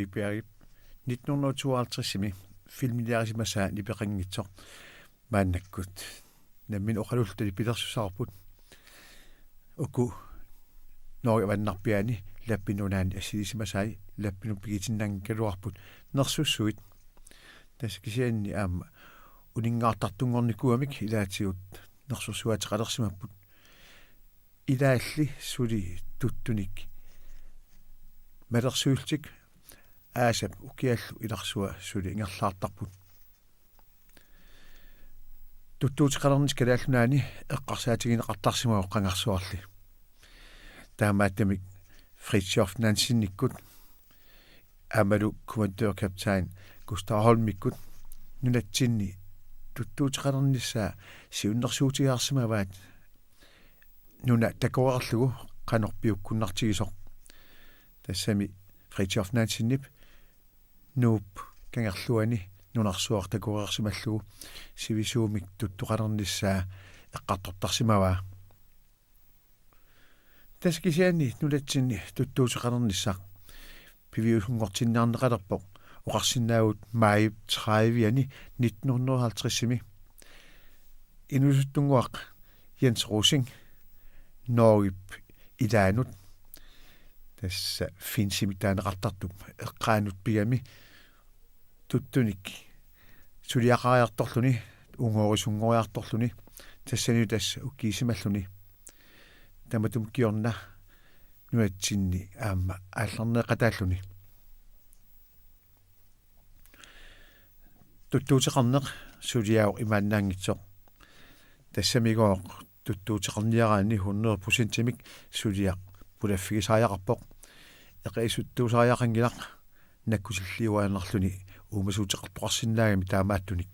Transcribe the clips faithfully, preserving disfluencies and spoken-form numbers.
P R-ip nitten hundrede tooghalvtredsimi filmiliarisimasaa nipeqanngitsoq maannakkut nammineq oqalulluta nipilersusaarput. Uku Norge avannarpiaani Lappi Nunaanni assilisimasai Lappinut pigitinnaanngikkaluarput nersussuit. Tassa kisianni aamma uninngaartartunngornikuugamik ilaatigut nersussuaateqalersimapput. Ilaalli suli tuttunik malersuillutik aasap ukiallu ilarsua suli ingerlaartarput. Tuttuuteqalernissaq Kalaallit Nunaanni eqqarsaatigineqartarsimavoq qangarsuarli. Taamaattumik Fridtjof Nansenikkut aammalu kommandørkaptajn Gustav Holmikkut nunatsinni tuttuuteqalernissaa siunnersuutigiarsimavaat nuna takoreerlugu qanoq piukkunnartigisoq. Tassami Fridtjof Nansenip Nuup kangerluani nunarsuaq takoreersimallugu sivisuumik tuttuuteqalernissaa eqqartortarsimavaa. Tassa kisianni nunatsinni tuttuuteqalernissaq piviusunngortinniarneqalerpoq oqarsinnaavugut maajip tredive-ani nitten hundrede og halvtredsimi. Inuusuttunnguaq Jens Rosing Norgep ilaanut, tassa Finsimik taaneqartartup eqqaanut pigami tuttunik suliaqariartorluni, ungoorisunngoriartorluni, tassani tassa ukiisimalluni. Tamatuma kingorna nunatsinni aamma aallarneqataalluni. Tuttuuteqarneq suliaavoq imaannaanngitsoq. Tassamigooq tuttuuteqarniaraanni hundrede procentimik suliaq pulaffigisariaqarpoq. Eqiisuttuusariaqanngilaq nakkutilliuaannarluni uumasuuteqartoqarsinnaagami taamaattunik.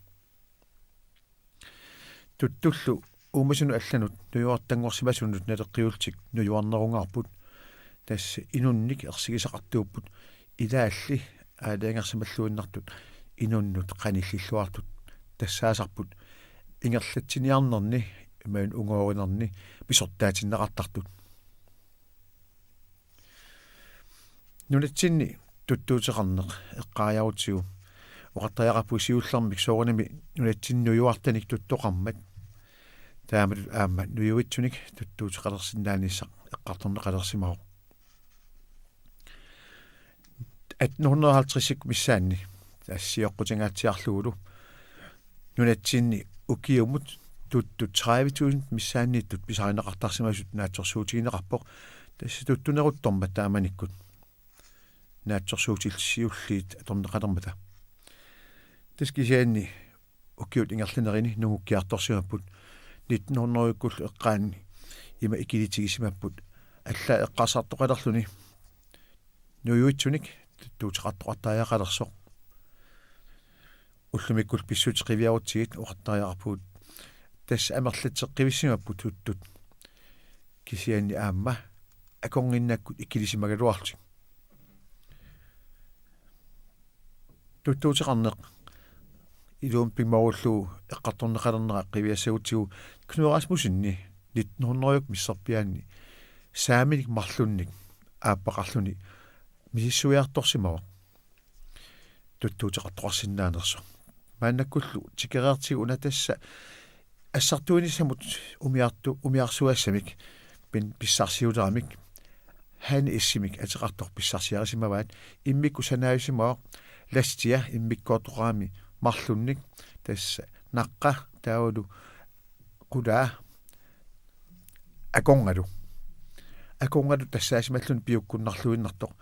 Tuttullu uumasunut allanut nujuartanngorsimasunut naleqqiullutik nujuarnerungaarput. Tassa inunnik ersigisaqartuupput ilaalli aalajangersimalluinnartut inunnut qanillilluartut tassaasarput ingerlatsiniarnerni imaluunniit ungoorinerni pisortaatinneqartartut. Nunatsinni tuttuuteqarneq eqqaajarutsigu oqartariaqarpugut siullermik soorunami nunatsinni nujuartanik tuttoqarmat. Taamatut aamma nujuitsunik tuttuuteqalersinnaanissaq eqqartorneqalersimavoq. Atten hundrede og halvtreds missaanni, tassa sioqqutingaatsiarlugulu, nunatsinni ukiumut tuttut tredive tusind missaanniittut pisarineqartarsimasut naatsorsuutigineqarpoq, tassa tuttuneruttormat taamanikkut naatsorsuutillit siulliit atorneqalermata. Tassa kisianni ukiut ingerlanerini nungukkiartorsimapput, nitten hundrede-kkullu eqqaanni ima ikilitigisimapput, allaat eqqarsartoqalerluni nujuitsunik tuttuuteqartoqartariaqalersoq. Ullumikkullu pissutsit qiviarutsigit oqartariaqarpugut, tassa amerlatseqqivissimapput tuttut, kisianni aamma akornginnakkut ikilisimagaluarlutik. Tuttuuteqarneq iluamik pimoorullugu eqqartorneqalernera qiviassagutsigu Knud Rasmussenip nitten hundrede misserpiaanni saaminik marlunnik aappaqarluni misissuiartorsimavoq tuttuuteqartoqarsinnaanersoq. Maannakkullu tikereertigu una tassa assartuinissamut umiartu-, umiarsuassamik pin-, pissarsiuleramik Hanne S-imik ateqartoq pissarsiarisimavaat, immikkut sanaajusimavoq lastia immikkoortoqarami marlunnik, tassa naqqa taavalu qulaa akorngalu. Akorngalu tassaasimalluni piukkunnarluinnartoq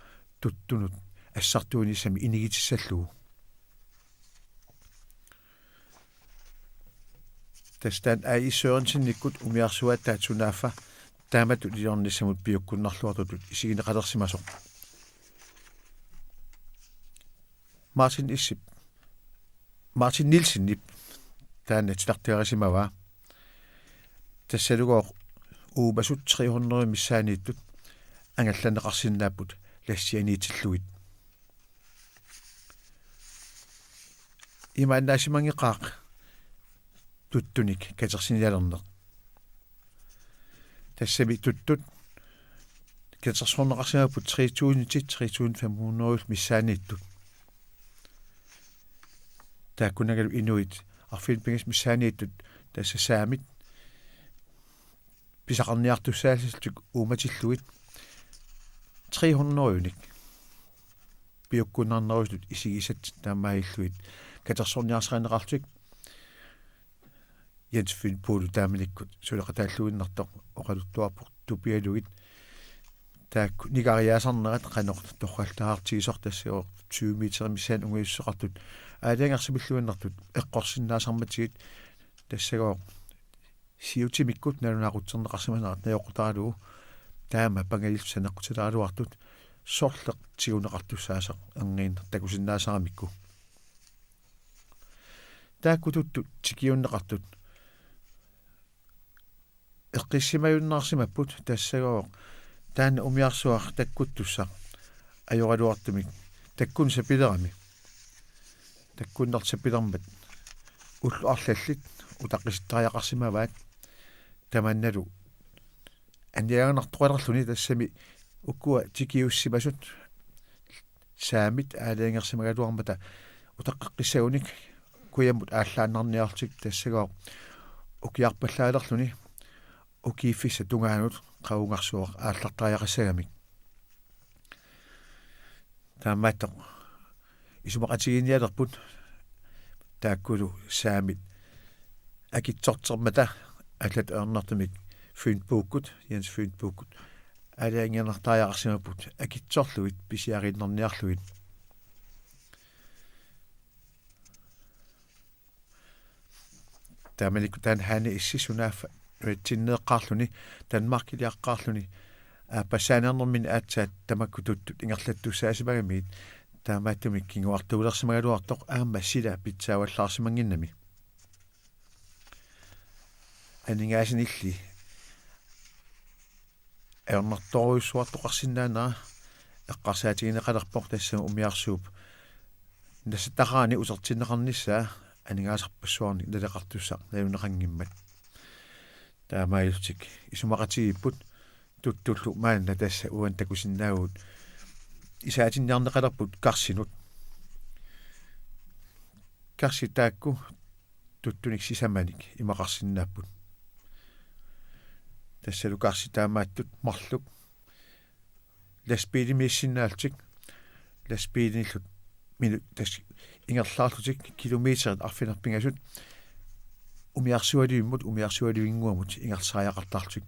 tuttunut assartuinissami inigitissallugu. Tassa taanna A I Sørensenikkut umiarsuattaat sunaaffa taamatut iliornissamut piukkunnarluartutut isigineqalersimasoq. Martin Issip, Martin Nielsenip taanna titartagarisimavaa. Tassalugooq uumasut tre hundrede missaanniittut angallanneqarsinnaapput lastianiitillugit. Imaannaasimanngikkaaq tuttunik katersinialerneq. Tassami tuttut katersorneqarsimapput tre tusind til tre tusind fem hundrede missaanniittut. Taakkunanngalu inuit arfineq-pingasut missaanniittut tassa saamit pisaqarniartussaallutik uummatillugit tre hundrede piukkunnarnerusutut isigisat taamaalillugit katersorniarsarineqarlutik. Jens Fynbolu taamanikkut suleqataalluinnartoq oqaluttuarpoq tupialugit taakku nigariaasarnerat qanoq torrallataartigisoq tassagooq tyve meter missaani ungajussaqartut aalajangersimilluinnartut eqqorsinnaasarmatigit tassagooq siutimikkut nalunaaqutserneqarsimanerat najoqqutaralugu taama pangalillu saneqqutilaaraluartut sorleq tiguneqartussaasoq erniinnaq takusinnaasaramikku. Taakku tuttut tikiunneqartut eqqissimajunnaarsimapput tassagooq taanna umiarsuaq takkuttussaq ajoraluartumik takkunnut sapilerami. Takkunnerlu sapilermat ullut arlallit utaqqisittariaqarsimavaat tamannalu aniaganartoqalerluni tassami ukua tikiussimasut saamit aalajangersimagaluarmata utaqqeqqissagunik kujammut aallaannarniarlutik tassagooq ukiarpallaalerluni ukiiffissap tungaanut qavungarsuaq aallartariaqassagamik. Taamaattoq isumaqatigiinnialerput taakkulu saamit akitsortermata allatut ajornartumik Fynbokkut, Jens Fynbokkut aalajangiinnartariaqarsimapput akitsorlugit pisiariinnarniarlugit. Taamanikkut taanna Hanne Issi sunaaffa nunatsinnit eqqaarluni Danmarkiliaqqaarluni aappassaanerminni aatsaat tamakku tuttut ingerlattussaasimagamigit taamaattumik kinguartuulersimagaluartoq aamma sila pitsaavallaarsimannginnami. Aningaasanilli ajornartorujussuartoqarsinnaanera eqqarsaatigineqalerpoq tassami umiarsuup nassataqarani utertinneqarnissaa aningaasarpassuarnik naleqartussaq nalunaqanngimmat. Taamaalillutik isumaqatigiipput tuttullu maanna tassa uani takusinnaavugut isaatinniarneqalerput karsinut. Karsit taakku tuttunik sisamanik imaqarsinnaapput. Tassalu karsit taamaattut marluk lastbiilimiissinnaallutik lastbiilinillu minu tassa ingerlaarlutik kilometerit arfineq-pingasut umiarsualivimmut umiarsualivinnguamut ingerlasariaqartarlutik.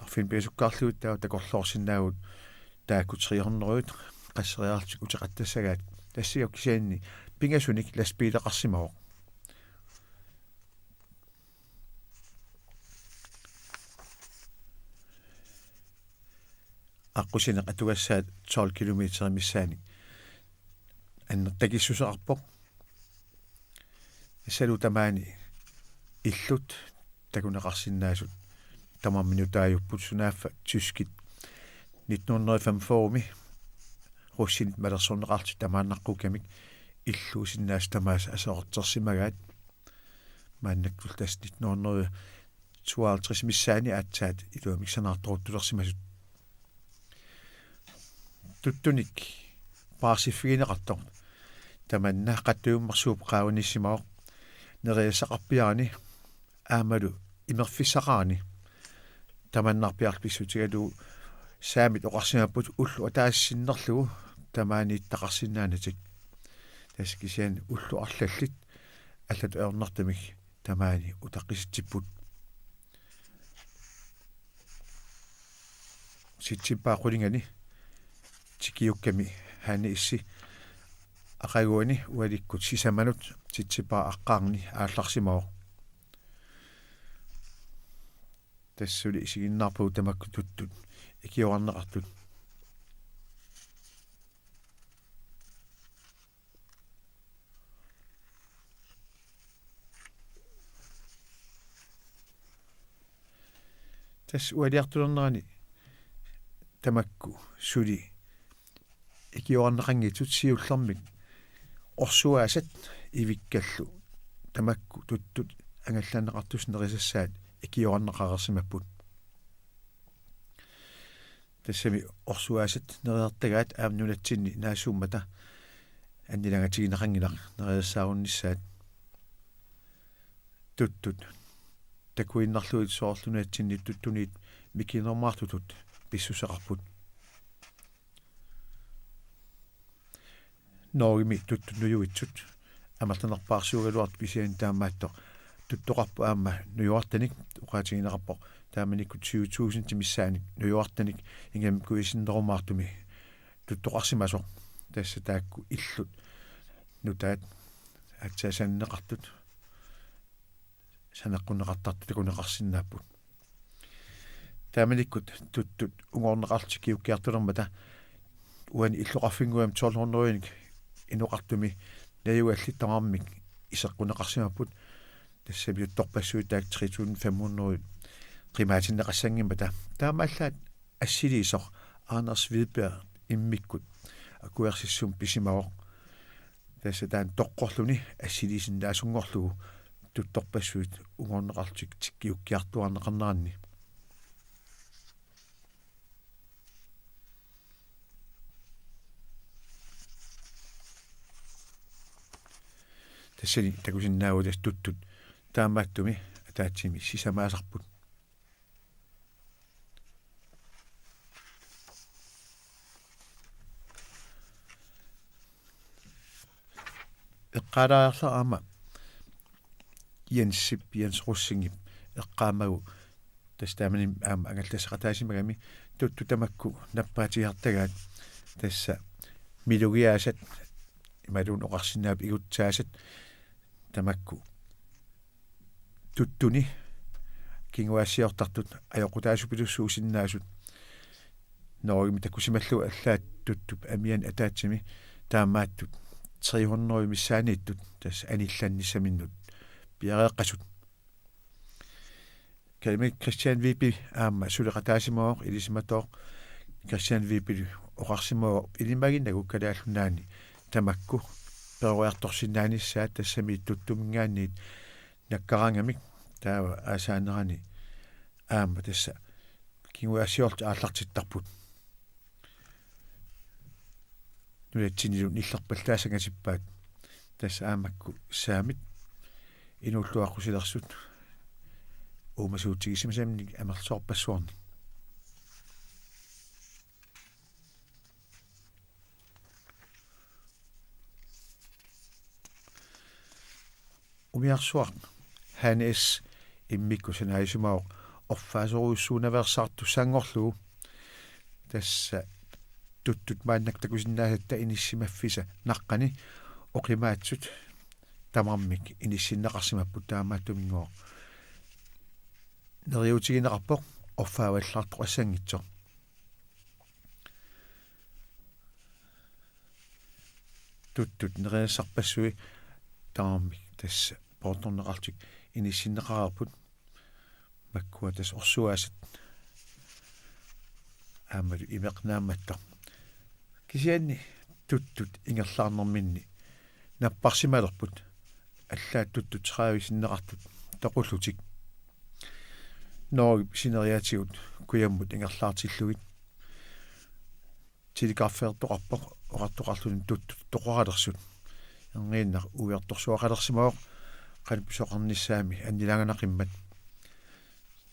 Arfineq-pingasukkaarlugit taava takorloorsinnaavugut taakku tre hundrede qasseriarlutik uteqattassagaat. Tassagooq kisianni pingasunik lastbiileqarsimavoq. Aqqusineq atugassaat tolv kilometer missaani annertakissuseqarpoq. Tassalu tamaani illut takuneqarsinnaasut tamarmik nutaajupput sunaaffa tyskit nitten hundrede femogfyrre-mi russinit malersorneqarlutik tamaannaqquukkamik illuusinnaasut tamaasa aserortersimagaat. Maannakkut tassa nitten hundrede tooghalvtreds missaani aatsaat iluamik sanaartoruttulersimasut. Tuttunik paarsiffigineqartoq tamanna qattujummersuup qaavannissimavoq nerisassaqarpiarani aammalu imerfissaqarani. Tamannarpiarlu pissutigalugu saamit oqarsimapput ulloq ataaseq sinnerlugu tamaaniittaqarsinnaanatik. Tassa kisianni ullut arlallit allatut ajornartumik tamaani utaqqisitsipput. Sitsippaat qulingani tikiukkami Hanne Issi aqaguani ualikkut sisamanut Sitsippaat aqqarni aallarsimavoq. Tassa suli isiginnaarpagut tamakku tuttut ikiorarneqartut. Tassa ualiartulernerani tamakku suli ikiorarneqanngitsut siullermik orsuaasat ivikkallu tamakku tuttut angallanneqartussat nerisassaat ikiorarneqareersimapput. Tassami orsuaasat neriartagaat aamma nunatsinni naassuummata annilangatigineqanngilaq neriassaarunnissaat. Tuttut takuinnarlugit soorlu nunatsinni tuttuniit mikinermaartutut pissuseqarput. Norgemi tuttut nujuitsut amerlanerpaarsuugaluartut, kisianni taamaattoq tuttoqarpoq aamma nujuartanik, oqaatigineqarpoq taamanikkut syv tusind missaannik nujuartanik ingammik kuisinnerumaartumi tuttoqarsimasoq. Tassa taakku illut nutaat aatsaat sananeqartut saneqqunneqartartut takuneqarsinnaapput. Taamanikkut tuttut ungoorneqarlutik kiukkiartulermata uani illoqarfinnguami tolv hundrede inoqartumi najugallit tamarmik iseqqunneqarsimapput, tassami tuttorpassuit taakku tre tusind fem hundrede qimaatinneqassanngimmata. Taamaallaat assiliisoq Anders Hvidberg immikkut akuersissummik pisimavoq. Tassa taanna toqqorluni assiliisinnaasunngorlugu tuttorpassuit ungoorneqarlutik kiukkiartuaarneqarneranni. Tassani takusinnaavugut tassa tuttut taamaattumik ataatsimi sisamaasarput. Eqqaalaariarlara aamma Jensip, Jens Rosingip eqqaamagu, tassa taamani aamma angallassaqataasimagami, tuttut tamakku nappaatigisartagaat, tassa milugiaasat imaluunniit oqarsinnaapput igutsaasat tamakku tuttuni kinguaassiortartut ajoqutaasupilussuusinnaasut. Norgemi takusimallugu allaat tuttup amiani ataatsimi taamaattut tre hundrede missaanniittut tassa anillannissaminnut piareeqqasut. Kalaallit Christian Vibe aamma suleqataasimavoq, ilisimatooq. Christian Vibe oqarsimavoq ilimaginnagu Kalaallit Nunaanni tamakku peroriartorsinnaanissaat, tassami tuttuminngaanniit nakkaraangamik, taava aasaanerani aamma tassa kinguaassiorlutik aallartittarput. Nunatsinnilu nillerpallaassangasippaat, tassa aamma makku saamit inuulluaqqusilersut uumasuutigisimasaminnik amerlasoorpassuarnik. Umiarsuaq Hannes immikkut sanaasimavoq orfaasorujussuunaveersaartussanngorlugu. Tassa tuttut maannakkut takusinnaasatta inissisimaffisa naqqani oqimaatsut tamarmik inissinneqarsimapput, taamaattumiinngooq neriuutigineqarpoq orfaavallaartoqassanngitsoq. Tuttut nerisassarpassuit tamarmik tassa poortorneqarlutik inissinneqareerput. Makkua tassa orsuaasat aammalu imeq naammattoq. Kisianni tuttut ingerlaarnerminni napparsimalerput, allaat tuttut tredive sinneqartut toqullutik. Norgep sineriatigut kujammut ingerlaartillugit. Telegrafertoqarpoq oqartoqarluni tuttut toqoralersut. Erniinnaq uiartorsuaqalersimavoq qanoq pisoqarnissaami annilaanganaqimmat.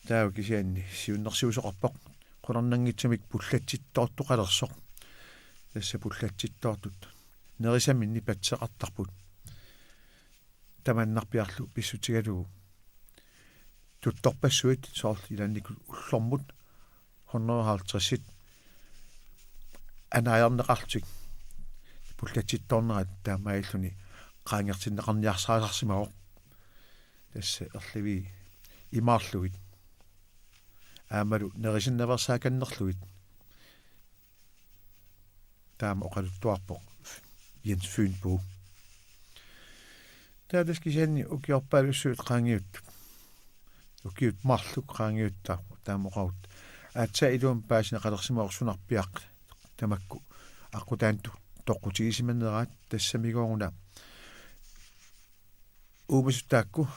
Taava kisianni siunnersuisoqarpoq qularnanngitsumik pullatsittoortoqalersoq. Tassa pullatsittoortut nerisaminnik patseqartarput. Tamannarpiarlu pissutigalugu tuttorpassuit soorlu ilaannikkut ullormut hundrede og halvtreds anaajarneqarlutik pullatsittoornerat taamaalilluni qaangertinneqarniarsarisarsimavoq. Tassa erlivii imaarlugit aammalu nerisinnaveersaakannerlugit. Taama oqaluttuarpoq Jens Fynbo. Taava tassa kisianni ukiorpaalussuit qaangiuttut, ukiut marluk qaangiuttaaq taama oqarutta. Aatsaat iluamik paasineqalersimavoq sunarpiaq tamakku aqqutaani toqqutigisimaneraat, tassamigooruna uumasut taakku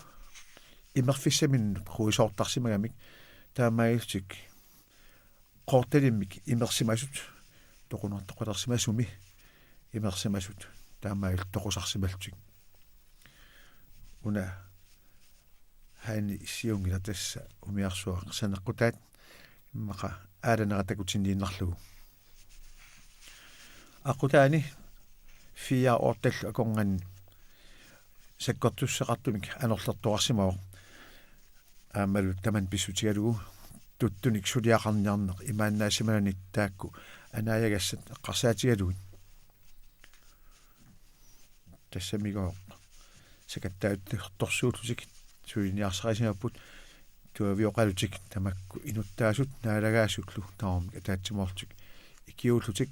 imerfissaminnut quisoortarsimagamik, taamaalillutik Qoortalimmik imersimasut, toqunartoqalersimasumi imersimasut, taamaalillutik toqusarsimallutik. Una Hanni siunngilaq, tassa umiarsuaq saneqqutaat immaqa aalanera takutinniinnarlugu. Aqqutaani fire ottellu akornanni sakkortusseqartumik anorlertoqarsimavoq. Aammalu tamanna pissutigalugu tuttunik suliaqarniarneq imaannaassimanani taakku anaajagassat eqqarsaatigalugit. Tassamigooq sakattaattorsuullutik suliniarsarisimapput, tuavioqalutik tamakku inuttaasut naalagaasullu tamarmik ataatsimoorlutik ikiuullutik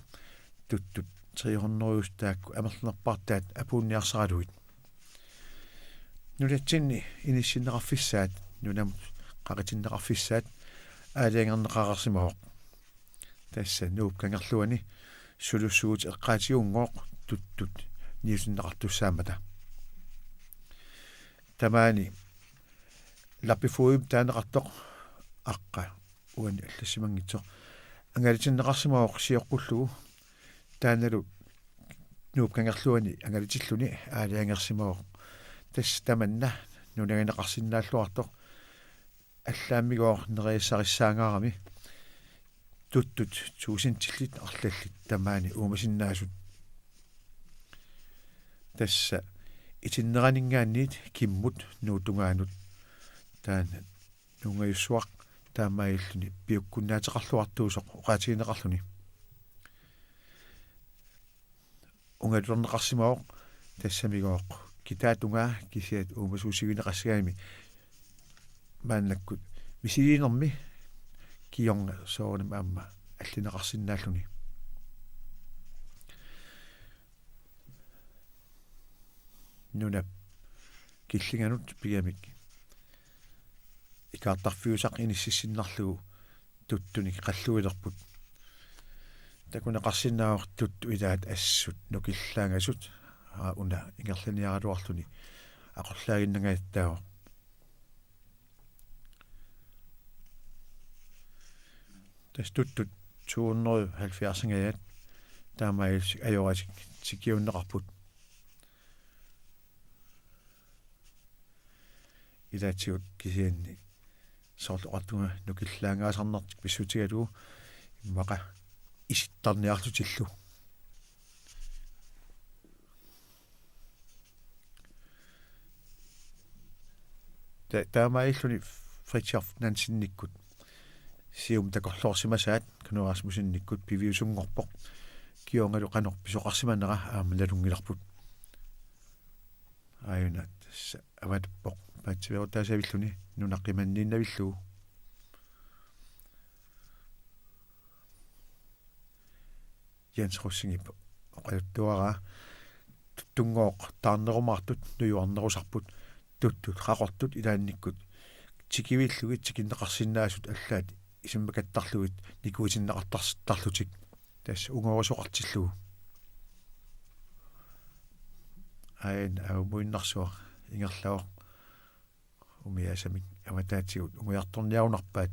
tuttut tre hundrede taakku amerlanerpaartaat apuunniarsaralugit. Nunatsinni inissinneqarfissaat, nunamut qaqitinneqarfissaat aalajangerneqareersimavoq. Tassa Nuup Kangerluani sulussuutit eqqaatigunngooq tuttut niutinneqartussaammata. Tamaani Lappi Fogedimik taaneqartoq, aqqa uani allassimanngitsoq, angalatinneqarsimavoq sioqqullugu, taannalu Nuup Kangerluani angalatilluni aalajangersimavoq. Tassa tamanna nunaganeqarsinnaalluartoq, allaammigooq neriassarissaangaarami tuttut tuusintillit arlallit tamaani uumasinnaasut. Tassa itinneraninngaanniit kimmut Nuup tungaanut, taanna nuungajussuaq, taamaalilluni piukkunnaateqarluartuusoq oqaatigineqarluni. Ungalulerneqarsimavoq, tassamigooq kitaatungaa kisiat uumasuusivigineqassagaanni maannakkut misiliinermi kingorna soorunami aamma allineqarsinnaalluni. Nunap killinganut pigamik ikaartarfiusaq inississinnarlugu tuttunik qalluilerput. Takuneqarsinnaavoq tuttut ilaat assut nukillaangasut, aa, una ingerlaniaraluarluni aqullaaginnangajattaavoq. Tassa tuttut to hundrede halvfjerdsingajaat taamaalillutik ajoratik tikiunneqarput. Ilaatigut kisianni soorlu oqartunga nukillaangaasarnertik pissutigalugu immaqa isittarniarlutillu. Ta-, taamaalilluni Fritjof Nansenikkut siumut takorloorsimasaat, Knud Rasmussenikkut piviusunngorpoq, kingornalu qanoq pisoqarsimanera aamma nalunngilarput. Aajuna tassa avatuppoq paatsiveerutaasavilluni nunaqqimanniinnavillugu. Jens Rosingip oqaluttuaraa: tuttunngooq taarnerumaartut nujuarnerusarput, tuttut qaqortut ilaannikkut tikivillugit tikinneqarsinnaasut allaat isummakattarlugit nikuitinneqartarlutik, tassa ungorisoqartillugu. Aajuna aamma muinnarsuaq ingerlavoq. Umiaasamik avataatigut ungujartorniarunarpaat.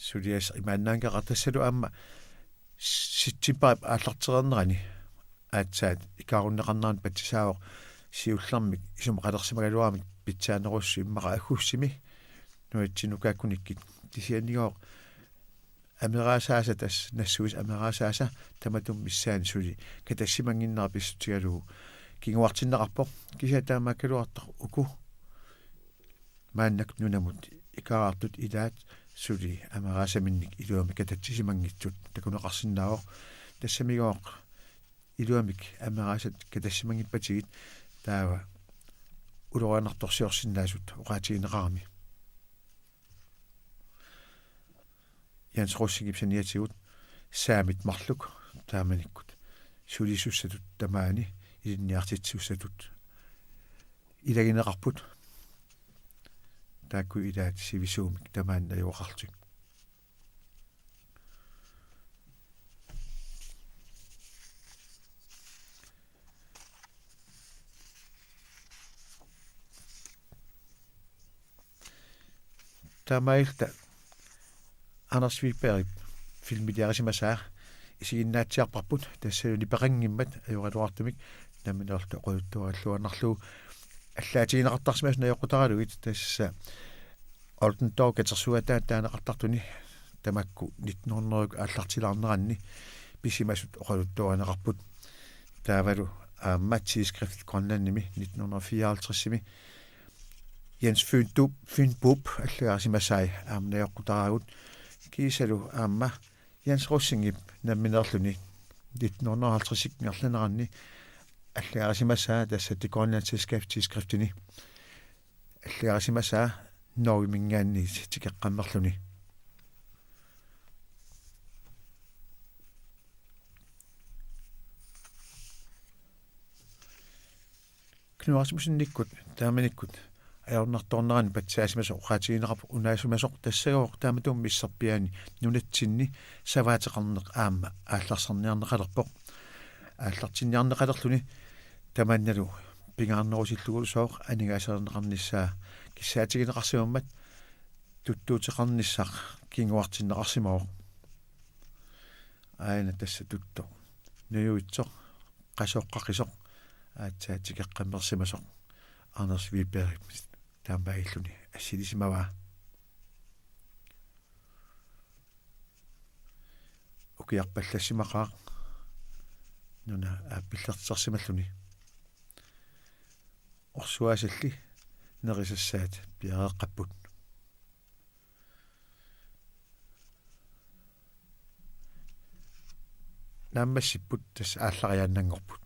Suliassaq imaannaanngikkaluarpoq, tassalu aamma septembarip aallartereernerani aatsaat ikaarunneqarnerani patsisaavoq siullermik isumaqalersimagaluaramik pitsaanerussuit immaqa aggustimi nunatsinnut kaakkunikkit. Kisiannigooq ameraasaasa, tassa nassuisa ameraasaasa tamatuma missaani suli katassimannginnera pissutigalugu kinguartinneqarpoq. Kisianni taamaakkaluartoq uku maannakkut nunamut ikaarartut ilaat suli ameraasaminnik iluamik katatsisimanngitsut takuneqarsinnaavoq. Tassamigooq iluamik ameraasat katassimanngippatsigit taava ulorianartorsiorsinnaasut oqaatigineqarami. Jens Rosingip saniatigut saamit marluk taamanikkut sulisussatut tamaani ilinniartitsisussatut ilagineqarput. Taakku ilaat sivisuumik tamaani najugaqarlutik. Taamaalilluta Anders Wibergip filmiliarisimasaa isiginnaatsiarparput, tassalu nipeqanngimmat ajoraluartumik nammineerluta oqaluttuarilluarlugu. Allaatigineqartarsimasut najoqqutaralugit, tassa Oldendorf katersugataa taaneqartartuni tamakku nitten hundrede aallartilaarneranni pisimasut oqaluttuarineqarput. Taavalu aamma Tidsskrift Grønlandimi nitten hundrede fireoghalvtredsimi Jens Fyndup, Fynbop allagarisimasai aamma najoqqutaraagut, kiisalu aamma Jens Rosingip nammineerluni nitten hundrede halvtreds ingerlaneranni allagarisimasaa, tassa Det Grønlandske Selskabs Tidsskriftini allagarisimasaa Norgeminngaanniit tikeqqammerluni. Knud Rasmussenikkut taamanikkut ajornartoornerani patsaasimasoq oqaatigineqarpoq unaasimasoq, tassagooq taamatummi missarpiaani nunatsinni savaateqarneq aamma aallartinniarneqalerpoq. Aallartinniarneqalerluni tamannalu pingaarnerusillugusooq aningaasaliineqarnissaa kissaatigineqarsimammat tuttuuteqarnissaq kinguartinneqarsimavoq. Aana tassa tuttoq nujuitsoq, qasoqqaqisoq, aatsaat tikeqqammersimasoq Anders Wibergip taamaalilluni assilisimavaa. Ukiarpallassimaqaaq nuna aappillertitersimalluni. Orsuaasalli nerisassaat piareeqqapput. Naammassipput, tassa aallariaannanngorput.